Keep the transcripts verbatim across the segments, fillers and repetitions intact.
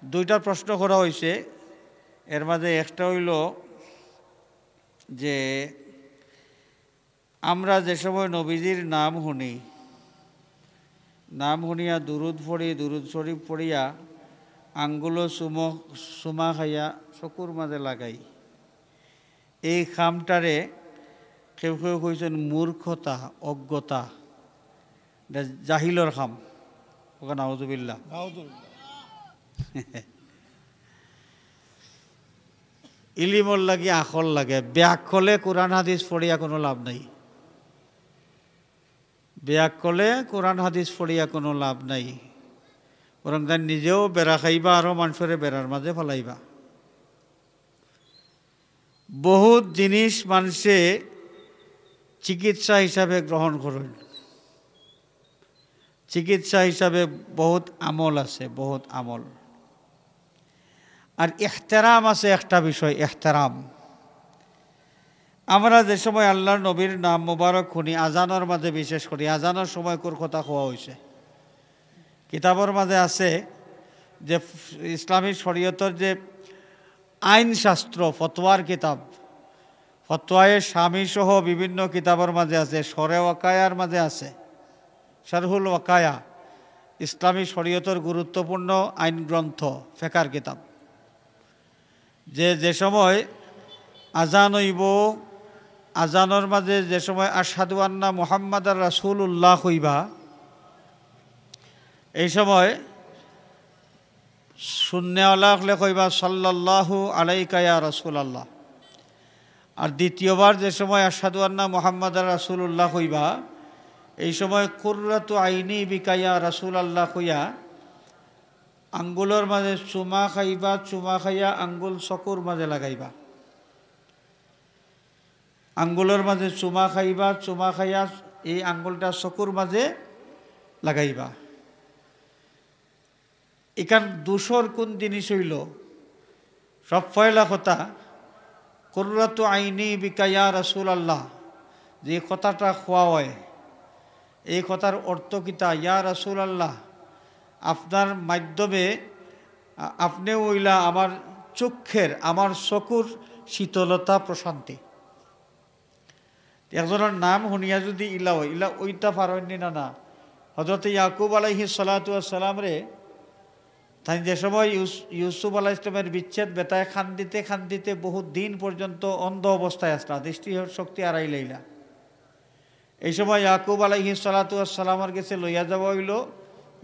দুইটা প্রশ্ন করা হইছে, এর মাঝে একটা হইল যে আমরা যে সময় নবীজির নাম শুনি, নাম শুনিয়া দুরুদ পড়ি, দুরুদ শরীফ পড়িয়া আঙ্গুলো চুমো, চুমা খাইয়া চকুর মাঝে লাগাই, এই কামটারে কেউ কেউ কইছেন মূর্খতা, অজ্ঞতা, এটা জাহিলর কাম। ওকে নাউজুবিল্লাহ। নাউজুবিল্লাহ। ইলিমর লাগি আকল লাগে, বেআক্কলে কোরআন হাদিস পড়িয়া কোনো লাভ নাই। বেআক্কলে কোরআন হাদিস পড়িয়া কোনো লাভ নাই, বরং তাই নিজেও বেড়া খাইবা, আরও মানুষরে বেড়ার মাঝে ফালাইবা। বহুত জিনিস মানুষে চিকিৎসা হিসাবে গ্রহণ করেন। চিকিৎসা হিসাবে বহুত আমল আছে, বহুত আমল। আর ইহতেরাম আছে একটা বিষয়, ইহতেরাম। আমরা যে সময় আল্লাহর নবীর নাম মোবারক শুনি, আজানর মাঝে বিশেষ করি, আজানর সময় কোর কথা কওয়া হইছে। কিতাবর মাঝে আছে যে ইসলামী শরীয়তর যে আইন শাস্ত্র, ফতোয়ার কিতাব, ফতোয়ায়ে শামী সহ বিভিন্ন কিতাবর মাঝে আছে, শরে ওয়াকায়ার মাঝে আছে, শারহুল ওয়াকায়া, ইসলামী শরীয়তর গুরুত্বপূর্ণ আইন গ্রন্থ, ফেকার কিতাব, যে, যে সময় আজান হইব, আজানর মাঝে যে সময় আশহাদু আন্না মুহাম্মাদার রাসূলুল্লাহ কইবা, এই সময় শুননেওয়ালা হকলে কইবা সাল্লাল্লাহু আলাইকা ইয়া রাসূলুল্লাহ। আর দ্বিতীয়বার যে সময় আশহাদু আন্না মুহাম্মাদার রাসূলুল্লাহ কইবা, এই সময় কুররাতু আইনি বিকা ইয়া রাসূলুল্লাহ কইয়া আঙ্গুলর মাঝে চুমা খাইবা, চুমা খাইয়া আঙ্গুল চকুর মাঝে লাগাইবা। আঙ্গুলর মাঝে চুমা খাইবা, চুমা খাইয়া এই আঙ্গুলটা চকুর মাঝে লাগাইবা। ইখান দোষর কোন জিনিস হইল? সব পয়লা কথা, কুররাতু আইনি বিকা ইয়া রাসূলুল্লাহ, যে কথাটা কওয়া হয়, এই কথার অর্থ কিতা? ইয়া রাসূলুল্লাহ, আপনার মাধ্যমে, আ-, আপনি অইলা আমার চক্ষের, আমার চকুর শীতলতা, প্রশান্তি। একজনর নাম শুনিয়া যদি ইলা হয়, ইলা অইতা পারইননি না, না। হযরত ইয়াকুব আলাইহিস সালাতু ওয়াস সালামরে, তাইন যে সময় ইউস-, ইউসুফ আলাইহিস সালামের বিচ্ছেদ বেথায় কান্দিতে কান্দিতে বহুত দিন পর্যন্ত অন্ধ অবস্থায় আছলা, দৃষ্টিশক্তি হারাইলাইলা। এই সময় ইয়াকুব আলাইহিস সালাতু ওয়াস সালামর গেছে লইয়া যাওয়া হইল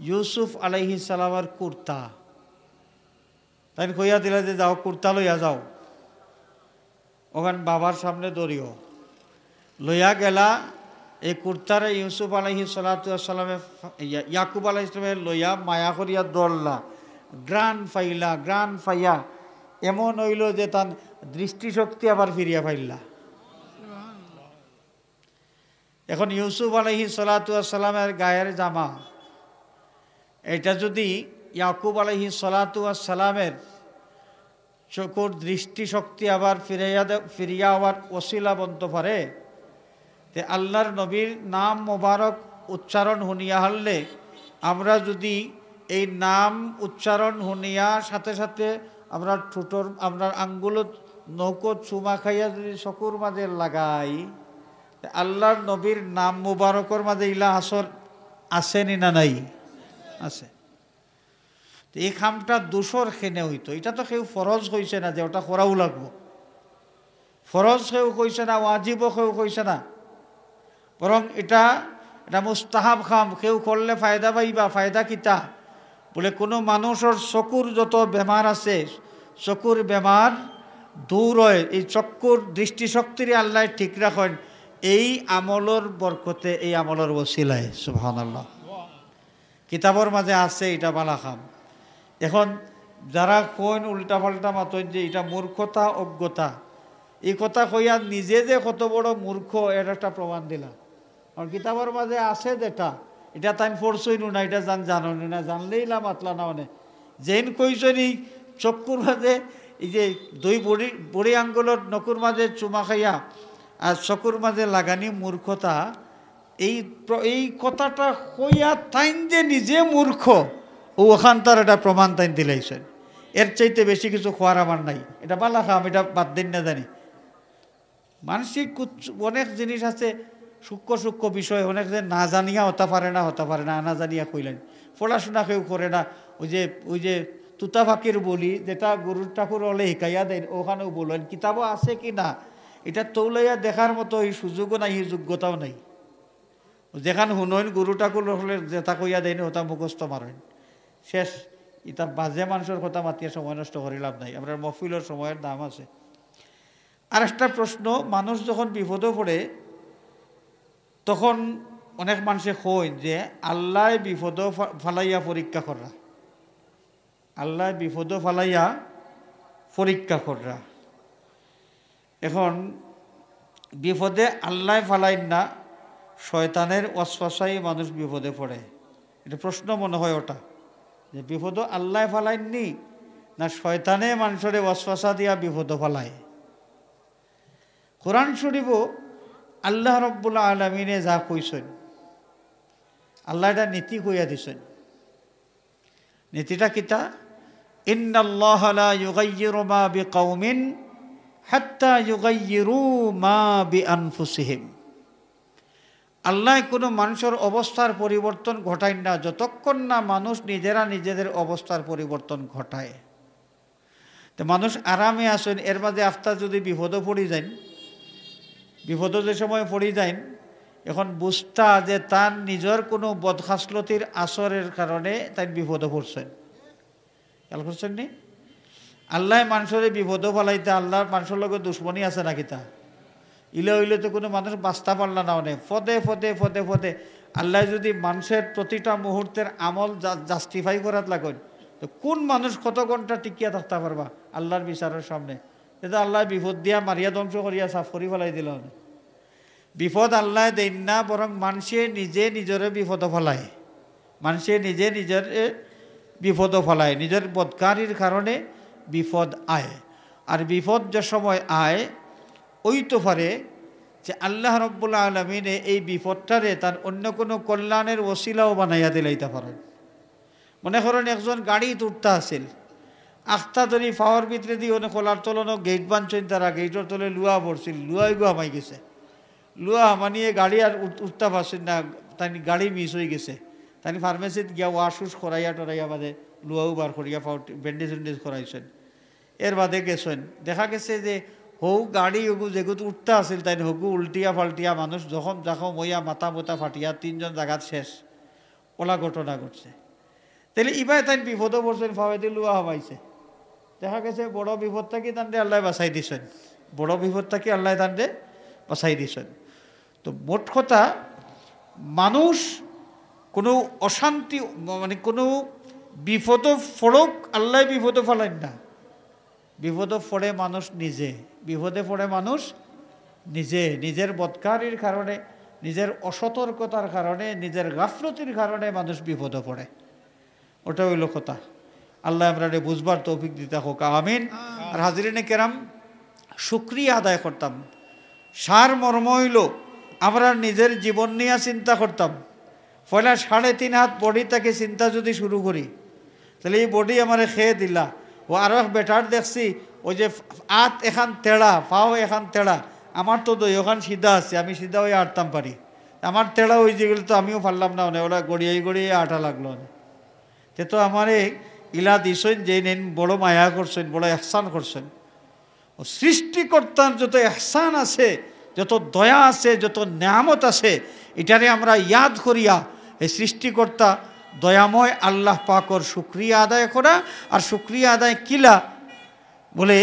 ইউসুফ আলাইহিস সালামর কুর্তা। তাইন কইয়া দিলা যে, "যাও, কুর্তা লইয়া যাও, ওখান বাবার সামনে ধরিও।" লইয়া গেলা, এই কুর্তারে ইউসুফ আলাইহিস সালাতু ওয়াস সালামে, ইয়া-, ইয়াকুব আলাইহিস সালামে লইয়া মায়া করিয়া ধরলা, ঘ্রাণ পাইলা, ঘ্রাণ পাইয়া এমন হইল যে তান দৃষ্টিশক্তি আবার ফিরিয়া পাইলা। এখন ইউসুফ আলাইহিস সালাতু ওয়াস সালামের গায়ের জামা, এটা যদি ইয়াকুব আলাইহিস সালাতু ওয়াস সালামের চকুর দৃষ্টিশক্তি আবার ফিরাইয়া দে-, ফিরিয়া আবার ওসিলা বনতে পারে, তে আল্লাহর নবীর নাম মোবারক উচ্চারণ শুনিয়া হারলে, আমরা যদি এই নাম উচ্চারণ শুনিয়া সাথে সাথে আমরা ঠুটর, আমরা আঙ্গুলত নৌকো চুমা খাইয়া যদি চকুর মাঝে লাগাই, তে আল্লাহর নবীর নাম মুবারকর মাঝে ইলা আসর আছে নি না নাই? আছে। তো এই কামটা দোষর কেনে হইতো? এটা তো কেউ ফরজ কইছে না যে ওটা করাও লাগবো। ফরজ কেউ কইছে না, ওয়াজিবও কেউ কইছে না, বরং এটা, এটা মুস্তাহাব কাম। কেউ করলে ফায়দা পাইবা। ফায়দা কিতা? বলে, কোনো মানুষর চকুর যত বেমার আছে, চকুর বেমার দূর হয়, এই চক্ষুর দৃষ্টিশক্তিরে আল্লাহ ঠিক রাখেন এই আমলর বরকতে, এই আমলর ওসিলায়। সুবহানাল্লাহ। কিতাবর মাঝে আছে, এটা বালা কাম। এখন যারা কইন উল্টাপাল্টা মাতইন যে এটা মূর্খতা, অজ্ঞতা, এই কথা কইয়া নিজে যে কত বড় মূর্খ, এর একটা প্রমাণ দিলা। কারণ কিতাবর মাঝে আছে যেটা, এটা তাইন পড়ছইন না, এটা জান জানইন না, জানলেই লা মাতলা না অনে। যেইন কইছইন এই চক্ষুর মাঝে এই যে দুই বুড়ি, বুড়ি আঙ্গুলর নখর মাঝে চুমা খাইয়া আর চকুর মাঝে লাগানি মূর্খতা, এই প্র-, এই কথাটা কইয়া তাইন যে নিজে মূর্খ, ও ওখান তার একটা প্রমাণ তাইন দিলাইছইন। এর চাইতে বেশি কিছু খোয়ার আমার নাই। এটা বালা কাম, এটা বাদ দিন না জানি। মানসিক কুছ-, অনেক জিনিস আছে, সূক্ষ্ম সূক্ষ্ম বিষয়, অনেক যে না জানিয়া হতা পারে না, হতা পারে না, না জানিয়া কইলেন। পড়াশোনা কেউ করে না, ওই যে, ওই যে তুতা ফাকির বুলি, যেটা গুরু ঠাকুর হলে হিকাইয়া দেন, ওখানেও বলেন, কিতাবও আছে কি না, এটা তৌলাইয়া দেখার মতো এই সুযোগও নাই, এই যোগ্যতাও নাই। যেখান হুনইন গুরু ঠাকুর হলে যেটা কইয়া দেন, ওটা মুখস্থ মারইন, শেষ। এটা বাজে মানুষের কথা মাতিয়া সময় নষ্ট করি লাভ নাই, আমরা মহফিলের সময়ের দাম আছে। আর একটা প্রশ্ন, মানুষ যখন বিপদে পড়ে, তখন অনেক মানুষে কইন যে আল্লায় বিপদো ফা-, ফালাইয়া পরীক্ষা কররা, আল্লায় বিপদো ফালাইয়া পরীক্ষা কররা। এখন বিপদে আল্লায় ফালাইন না, শয়তানের ওয়াসওয়াসায় মানুষ বিপদে পড়ে। এটা প্রশ্ন মনে হয় ওটা, যে বিপদো আল্লায় ফালাইননি, না শয়তানে মানুষরে ওয়াসওয়াসা দিয়া বিপদো ফালায়। কোরআন শরীফও আল্লাহ রব্বুল আলামিনে যা কইছেন, আল্লাহ এটা নীতি কইয়া দিছেন। নীতিটা কিতা? ইন্নাল্লাহা লা ইউগাইয়িরু মা বিকাউমিন হাত্তা ইউগাইয়িরু মা বিআনফুসিহিম। আল্লাহ কোনো মানুষের অবস্থার পরিবর্তন ঘটায় না, যতক্ষণ না মানুষ নিজেরা নিজেদের অবস্থার পরিবর্তন ঘটায়। তো মানুষ আরামে আছেন, এর মাঝে আফতা যদি বিপদে পড়ি যাইন, বিপদে যে সময় পড়ি যাইন, এখন বুঝতা যে তার নিজের কোনো বদখাসলতির আসরের কারণে তাই বিপদে পড়ছেন। খেয়াল করছেন নি? আল্লাহ মানুষরে বিপদে ফালাইতে আল্লাহর মানুষের লগে দুশমনি আছে নাকি তা? ইলে হইলে তো কোনো মানুষ বাঁচতা পারলা না অনেক। পদে পদে, পদে পদে আল্লাহ যদি মানুষের প্রতিটা মুহূর্তের আমল জা-, জাস্টিফাই করাত লাগেন, তো কোন মানুষ কত ঘন্টা টিকিয়া থাকতে পারবা আল্লাহর বিচারের সামনে? এটা আল্লাহ বিপদ দিয়া মারিয়া ধ্বংস করিয়া সাফ করি ফেলাই দিল অনে। বিপদ আল্লাহ দেন না, বরং মানুষে নিজে নিজরে বিপদ ফেলায়। মানুষে নিজে নিজরে বিপদ ফেলায়, নিজের বদকারির কারণে বিপদ আয়। আর বিপদ যে সময় আয়, ওই তো পারে যে আল্লাহ রব্বুল আলমিনে এই বিপদটারে তার অন্য কোনো কল্যাণের ওসিলাও বানাইয়া দিলাইতে পারেন। মনে করেন একজন গাড়িত উঠতা আছিল, আখতা ধরি পাওয়ার ভিতরে দিয়ে অনেক কলার তলনো গেট বানছেন, তারা গেটর তলে লুয়া পড়ছিল, লুয়াই গু হামাই গেছে। লুয়া হামানিয়ে গাড়ি আর উঠ-, উঠতা পারছেন না, তাই গাড়ি মিস হয়ে গেছে। তাই ফার্মেসিত গিয়া ওয়াশ উশ করাইয়া টরাইয়া বাদে লুয়াও বার করিয়া পাও ব্যান্ডেজ উন্ডেজ করাইছেন। এর বাদে গেছেন, দেখা গেছে যে হৌ গাড়ি ওগু যেগুত উঠতা আছিল, তাই হগু উল্টিয়া ফাল্টিয়া মানুষ জখম জখম হইয়া মাথা মুথা ফাটিয়া তিনজন জাগাত শেষ। ওলা ঘটনা ঘটছে। তাহলে ইবায় তাই বিপদে পড়ছেন, ফাওয়েদি লুয়া হামাইছে। দেখা গেছে বড় বিপদ থাকি তানরে আল্লাহ বাঁচাই দিছেন, বড় বিপদ থাকি আল্লাহ তানরে বাঁচাই দিছেন। তো মোট কথা, মানুষ কোনো অশান্তি, মানে কোনো বিপদ পড়ুক, আল্লাহ বিপদ ফালাইন না। বিপদে পড়ে মানুষ নিজে, বিপদে পড়ে মানুষ নিজে, নিজের বদকারির কারণে, নিজের অসতর্কতার কারণে, নিজের গাফলতির কারণে মানুষ বিপদে পড়ে। ওটা হইল কথা। আল্লাহ আমরারে বুঝবার তৌফিক দিতা হোক, আমিন। আর হাজিরিনে কেরাম, শুকরিয়া আদায় করতাম। সার মর্ম হইল, আমরা নিজের জীবন নিয়ে চিন্তা করতাম। পয়লা সাড়ে তিন হাত বডি থেকে চিন্তা যদি শুরু করি, তাহলে এই বডি আমারে খেয়ে দিলা। ও আরো এক বেটার দেখছি, ওই যে আত এখান তেড়া, পাও এখান তেড়া, আমার তো দুইওখান সিধা আছে, আমি সিধা হয়ে আটতাম পারি। আমার তেড়া ওই যে গেলে তো আমিও পারলাম না, মানে ওরা গড়িয়াই গড়িয়ে আটা লাগলো। তে তো আমারে ইলা দিছইন যে নেন বড় মায়া করছেন, বড় এহসান করছেন। ও সৃষ্টিকর্তার যত এহসান আছে, যত দয়া আছে, যত নিয়ামত আছে, এটারে আমরা ইয়াদ করিয়া এই সৃষ্টিকর্তা দয়াময় আল্লাহ পাকর শুকরিয়া আদায় করা। আর শুকরিয়া আদায় কিলা? বলে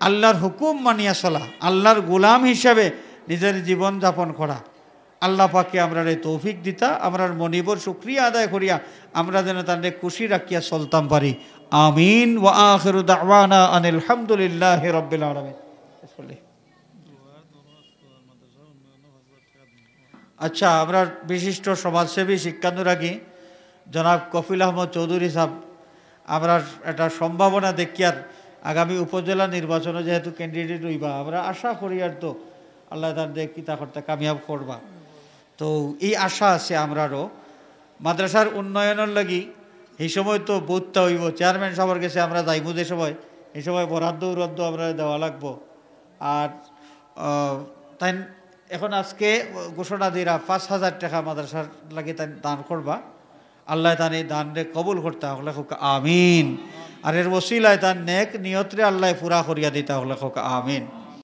আল্লাহর হুকুম মানিয়া চলা, আল্লাহর গোলাম হিসাবে নিজের জীবন যাপন করা। আল্লাহ পাকে আমরারে তৌফিক দিতা, আমরার মনিবর শুকরিয়া আদায় করিয়া আমরা যেন তানরে খুশি রাখিয়া চলতাম পারি। আমিন। ওয়া আখিরু দাওয়ানা আনিল হামদুলিল্লাহি রাব্বিল আলামিন। আচ্ছা, আমরার বিশিষ্ট সমাজসেবী শিক্ষানুরাগী জনাব কফিল আহমদ চৌধুরী সাহেব, আমরা একটা সম্ভাবনা দেখিয়ার আগামী উপজেলা নির্বাচনে যেহেতু ক্যান্ডিডেট হইবা, আমরা আশা করি আর তো আল্লাহ তানরে কিতা করতা কামিয়াব করবা। তো এই আশা আছে আমরারও। মাদ্রাসার উন্নয়নের লাগি এই সময় তো বুঝতে হইব, চেয়ারম্যান সাহেবের গেছে আমরা যাইমু যে সময়, এই সময় বরাদ্দ উরাদ্দ আমরা দেওয়া লাগবো। আর আহ, তাই এখন আজকে ঘোষণা দিরা পাঁচ হাজার টাকা মাদ্রাসার লাগি তাই দান করবা। আল্লাহ তান এই দানরে কবুল করতা হকলে কউক আমিন। আর এর ওসিলায় তান নেক নিয়তরে আল্লাহ পুরা করিয়া দিতা হকলে কউক আমিন।